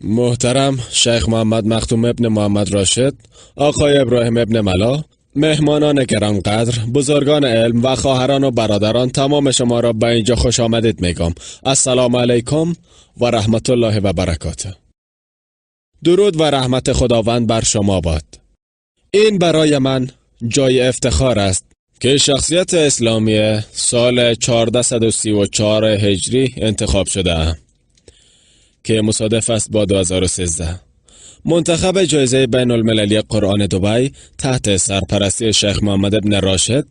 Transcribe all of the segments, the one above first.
محترم شیخ محمد مختوم ابن محمد راشد، آقای ابراهیم ابن ملا، مهمانان گرانقدر، بزرگان علم و خواهران و برادران، تمام شما را به اینجا خوش آمدید میگم. السلام علیکم و رحمت الله و برکاته. درود و رحمت خداوند بر شما باد. این برای من جای افتخار است که شخصیت اسلامی سال 1434 هجری انتخاب شده که مصادف است با 2013. منتخب جایزه بین المللی قرآن دبی تحت سرپرستی شیخ محمد ابن راشد.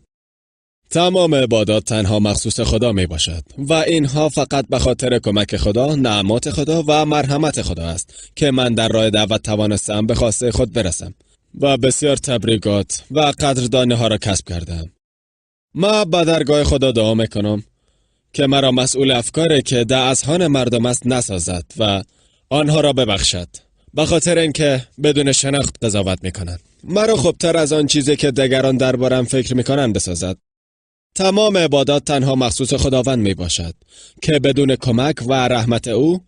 تمام عبادات تنها مخصوص خدا می باشد و اینها فقط به خاطر کمک خدا، نعمات خدا و مرحمت خدا است که من در راه دعوت توانستم به خواسته خود برسم و بسیار تبریکات و قدردانی ها را کسب کردم. ما به درگاه خدا دعا میکنم که مرا مسئول افکاری که در اذهان مردم است نسازد و آنها را ببخشد، به خاطر اینکه بدون شناخت قضاوت میکنند. مرا خوبتر از آن چیزی که دیگران دربارم فکر میکنند بسازد. تمام عبادات تنها مخصوص خداوند می باشد که بدون کمک و رحمت او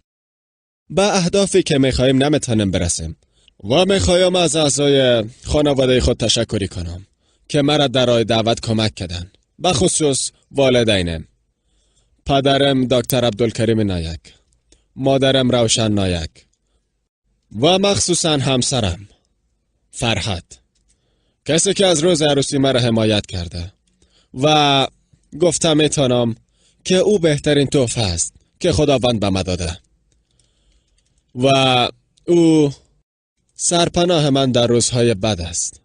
به اهدافی که میخواهیم نمیتونیم برسیم. و میخوایم از اعضای خانواده خود تشکری کنم که مرا در راه دعوت کمک کردن، به خصوص والدینم، پدرم دکتر عبدالکریم نایک، مادرم روشن نایک و مخصوصا همسرم فرحت، کسی که از روز عروسی مرا حمایت کرده و گفتم میتونم که او بهترین تحفه است که خداوند به ما داده و او سرپناه من در روزهای بد است.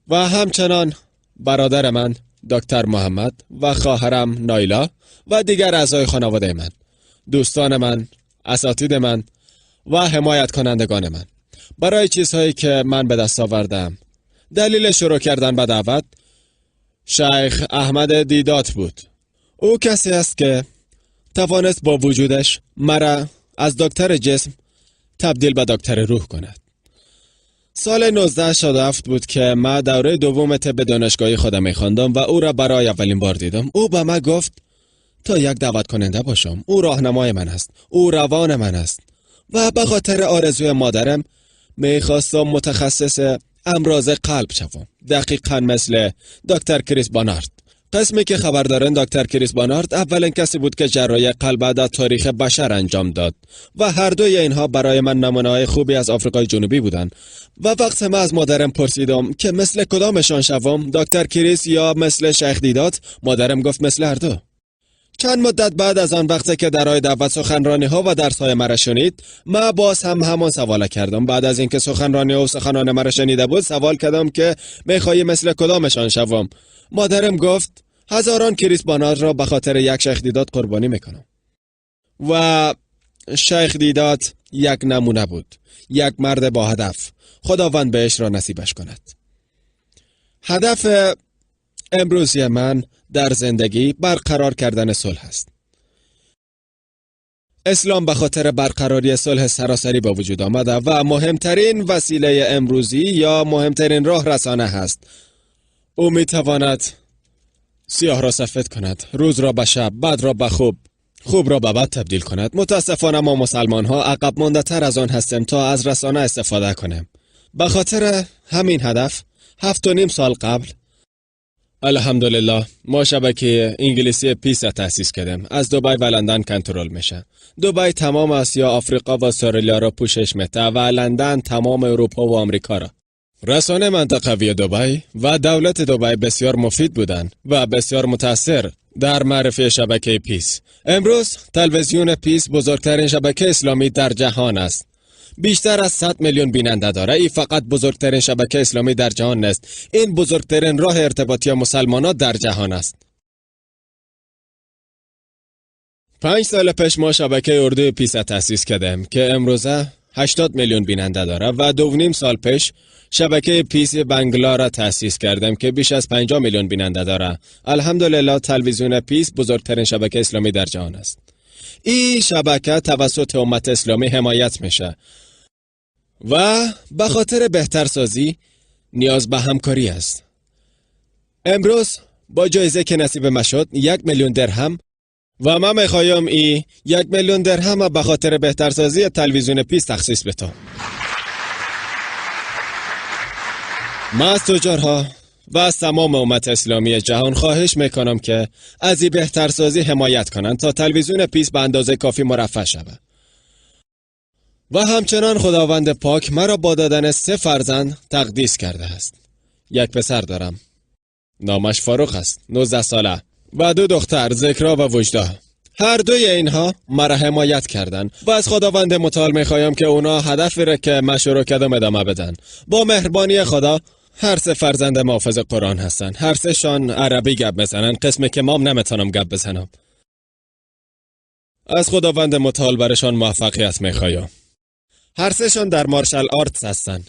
و همچنان برادر من دکتر محمد و خواهرم نایلا و دیگر اعضای خانواده من، دوستان من، اساتید من و حمایت کنندگان من برای چیزهایی که من به دست آوردم. دلیل شروع کردن به دعوت شیخ احمد دیدات بود. او کسی است که توانست با وجودش مرا از دکتر جسم تبدیل به دکتر روح کند. سال 1987 بود که من دوره دوم طب دانشگاهی خودم می‌خواندم و او را برای اولین بار دیدم. او به من گفت تا یک دعوت کننده باشم. او راهنمای من است، او روان من است و به خاطر آرزوی مادرم میخواستم متخصص امراض قلب شوم، دقیقاً مثل دکتر کریس بانارد. قسمی که خبر دارن دکتر کریس بانارد اولین کسی بود که جراحی قلب در تاریخ بشر انجام داد و هر دوی اینها برای من نمونه‌های خوبی از آفریقای جنوبی بودند. و وقتی من از مادرم پرسیدم که مثل کدامشان شوم، دکتر کریس یا مثل شیخ دیدات، مادرم گفت مثل هر دو. چند مدت بعد از آن وقتی که در راه دعوت سخنرانی ها و درس های مرا شنید، من باز هم همان سوال کردم. بعد از اینکه سخنرانی و سخنان مرا شنیده بود سوال کردم که میخوایی مثل کدامشان شوم. مادرم گفت هزاران کریس بانارد را به خاطر یک شیخ دیدات قربانی میکنم. و شیخ دیدات یک نمونه بود، یک مرد با هدف. خداوند بهش را نصیبش کند. هدف امروزی من در زندگی برقرار کردن صلح است. اسلام به خاطر برقراری صلح سراسری به وجود آمده و مهمترین وسیله امروزی یا مهمترین راه رسانه هست. او می تواند سیاه را سفید کند، روز را به شب، بد را به خوب، خوب را به بد تبدیل کند. متاسفانه ما مسلمان ها عقب مانده تر از آن هستیم تا از رسانه استفاده کنیم. به خاطر همین هدف 7.5 سال قبل الحمدلله ما شبکه انگلیسی پیس تأسیس کردیم. از دبی و لندن کنترل میشه. دبی تمام آسیا، آفریقا و استرالیا را پوشش میده و لندن تمام اروپا و آمریکا را. رسانه منطقوی دبی و دولت دبی بسیار مفید بودند و بسیار متاثر در معرفی شبکه پیس. امروز تلویزیون پیس بزرگترین شبکه اسلامی در جهان است. بیشتر از 100 میلیون بیننده داره. این فقط بزرگترین شبکه اسلامی در جهان نیست، این بزرگترین راه ارتباطی مسلمانان در جهان است. 5 سال پیش ما شبکه اردوی پیس تأسیس کردیم که امروزه 80 میلیون بیننده داره و 2.5 سال پیش شبکه پیس بنگلا را تأسیس کردیم که بیش از 50 میلیون بیننده داره. الحمدلله تلویزیون پیس بزرگترین شبکه اسلامی در جهان است. این شبکه توسط امت اسلامی حمایت میشه و به خاطر بهترسازی نیاز به همکاری است. امروز با جایزه که نصیب ما شد 1 میلیون درهم و من میخوایم ای 1 میلیون درهم به خاطر بهترسازی تلویزیون پیس تخصیص بتم. من از تجارها و از تمام امت اسلامی جهان خواهش میکنم که از این بهترسازی حمایت کنند تا تلویزیون پیس به اندازه کافی مرفه شود. و همچنان خداوند پاک مرا با دادن 3 فرزند تقدیس کرده است. یک پسر دارم، نامش فاروق است، 19 ساله، و 2 دختر، ذکرا و وجدا. هر دوی اینها مرا حمایت کردند و از خداوند متعال میخوایم که اونا هدفی را که من شروع کردم ادامه بدن. با مهربانی خدا هر 3 فرزند حافظ قرآن هستن. هر سه شان عربی گپ میزنن، قسمی که مام نمیتونم گپ بزنم. از خداوند متعال برشان موفقیت میخوایم. هر سه شان در martial arts هستن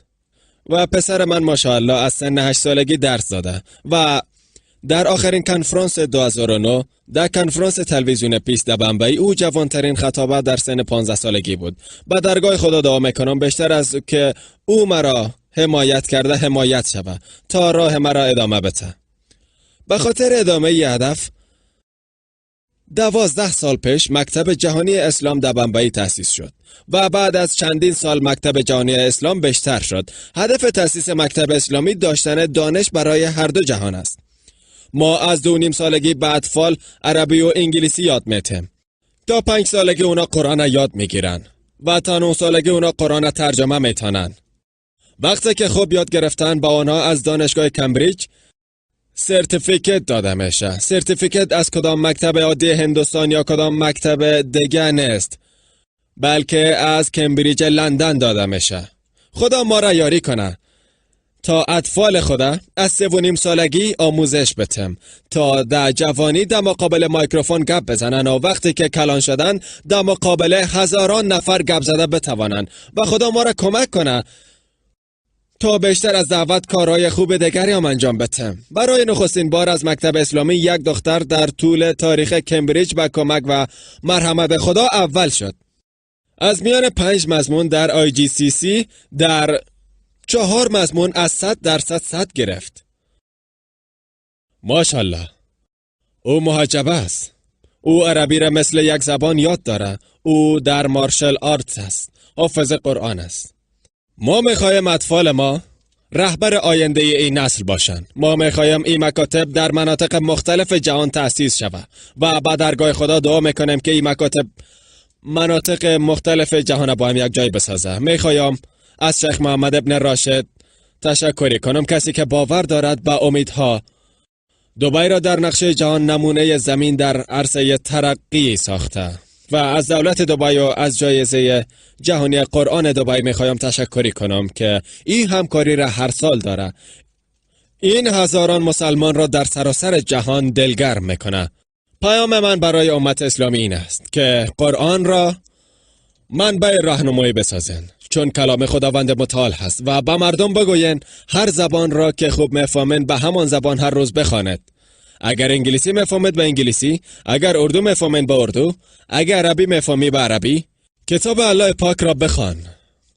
و پسر من ماشاءالله از سن 8 سالگی درس داده و در آخرین کنفرانس 2009 در کنفرانس تلویزیون پیس در بمبئی او جوانترین خطابه در سن 15 سالگی بود. به درگاه خدا دعا میکنم بیشتر از که او مرا حمایت کرده حمایت شود تا راه مرا ادامه بده. به خاطر ادامه ی هدف 12 سال پیش مکتب جهانی اسلام در بمبئی تأسیس شد و بعد از چندین سال مکتب جهانی اسلام بیشتر شد. هدف تأسیس مکتب اسلامی داشتن دانش برای هر دو جهان است. ما از 2.5 سالگی به اطفال عربی و انگلیسی یاد میتیم. تا 5 سالگی اونا قرآن یاد میگیرن و تا 9 سالگی اونا قرآن ترجمه میتونن. وقتی که خوب یاد گرفتن با آنها از دانشگاه کمبریج certificate داده میشه. certificate از کدام مکتب عادی هندوستان یا کدام مکتب دیگه نیست، بلکه از کمبریج لندن داده میشه. خدا ما را یاری کنه تا اطفال خدا از 3.5 سالگی آموزش بتم تا در جوانی در مقابل مایکروفون گپ بزنن و وقتی که کلان شدن در مقابل هزاران نفر گپ زده بتوانن و خدا ما را کمک کنه تا بیشتر از دعوت کارهای خوب دیگری هم انجام بتم. برای نخستین بار از مکتب اسلامی یک دختر در طول تاریخ کمبریج به کمک و مرحمت خدا اول شد. از میان 5 مضمون در IGCSE در 4 مضمون از 100% 100 گرفت. ماشاءالله. او محجبه است. او عربی را مثل یک زبان یاد داره. او در martial arts است. حافظ قرآن است. ما میخوایم اطفال ما رهبر آینده این نسل باشند. ما میخوایم این مکاتب در مناطق مختلف جهان تأسیس شود و به درگاه خدا دعا میکنیم که این مکاتب مناطق مختلف جهان با هم یک جای بسازه. میخوایم از شیخ محمد ابن راشد تشکری کنم، کسی که باور دارد به امیدها دبی را در نقشه جهان نمونه زمین در عرصه ترقی ساخته و از دولت دبی و از جایزه جهانی قرآن دبی میخوایم تشکری کنم که این همکاری را هر سال داره. این هزاران مسلمان را در سراسر جهان دلگرم میکنه. پیام من برای امت اسلامی این است که قرآن را منبع راهنمایی بسازن، چون کلام خداوند متعال هست و به مردم بگوین هر زبان را که خوب میفهمن به همان زبان هر روز بخواند. اگر انگلیسی میفهمید به انگلیسی، اگر اردو میفهمید به اردو، اگر عربی میفهمی به عربی، کتاب الله پاک را بخوان.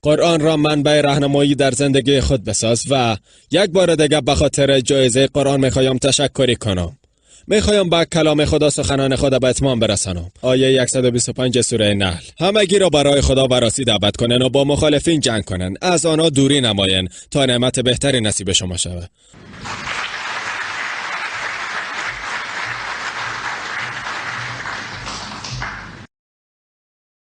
قرآن را منبع راهنمایی در زندگی خود بساز و یک بار دیگه به خاطر جایزه قرآن میخوایم تشکری کنم. میخوایم با کلام خدا سخنان خدا به اتمام برسانم. آیه 125 سوره نحل. همگی را برای خدا و راستی دعوت کنن و با مخالفین جنگ کنن، از آنها دوری نماین تا نعمت بهتری نصیب شما شود.